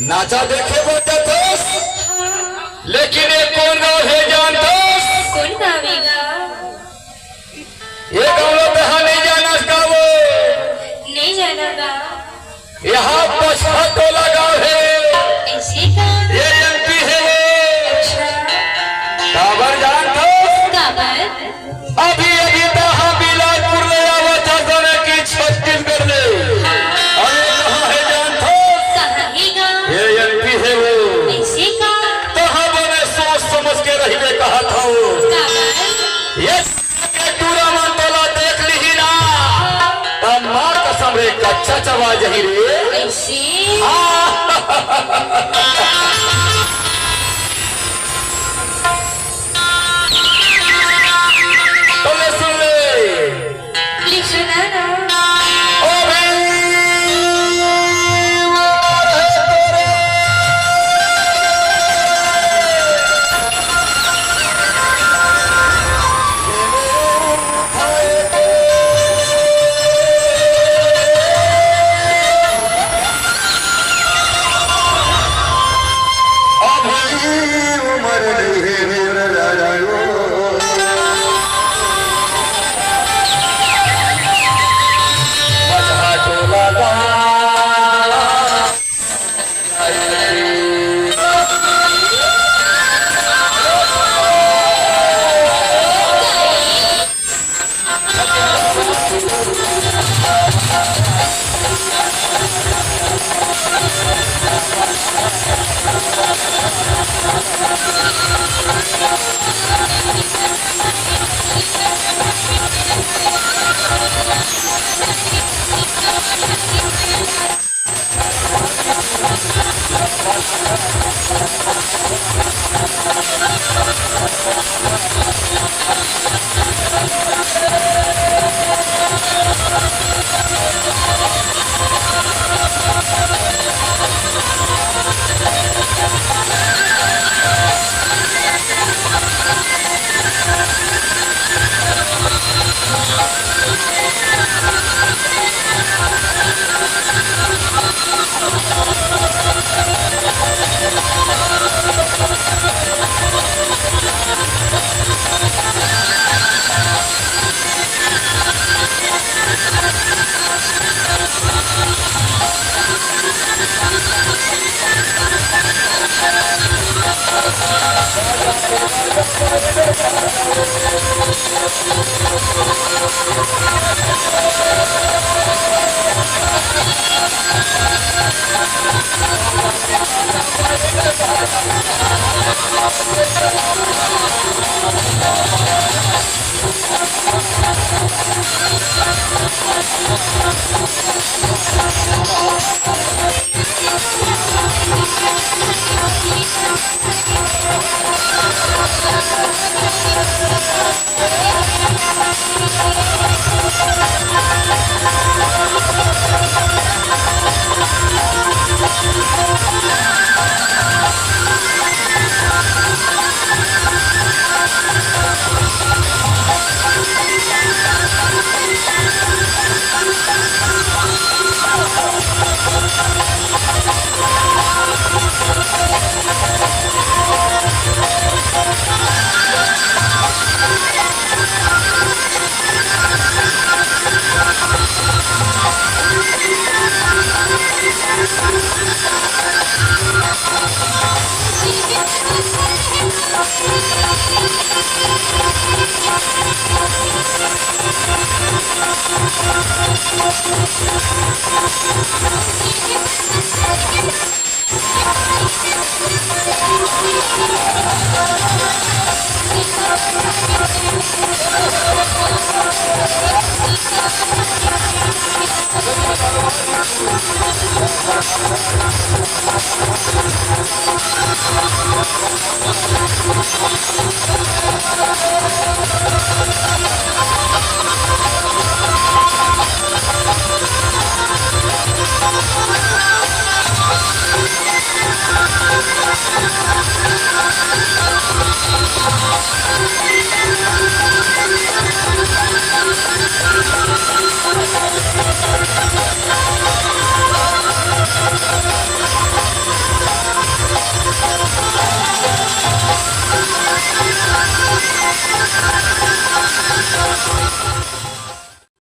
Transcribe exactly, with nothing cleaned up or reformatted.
नाचा देखे बर जाथस, लेकिन ये कोन गाँव हे जानथस? कोन गाँव हे गा? ये गाँव ला तहाँ नइ जानस का वो? नइ जानव गा। यहाँ पचहा टोला गाँव हे। अइसे का? ये एमपी हे वो। अच्छा। काबर जानथस? काबर? अभी अभी तहाँ बिलासपुर ले आवत हस, जाने कि छत्तीसगढ़ ले। अरे कहाँ हे जानथस? कहाँ हे गा? ये एमपी हे वो। अइसे का? तहाँ बने सोच समझ के रहिबे कहत हँव। काबर? ये टूरा मन तोला देख लिही ना, त माँ कसम रे कच्चा चबा जही रे। अइसे? हाँ। तो ले सुन ले। ले सुना ना। ओ भाई,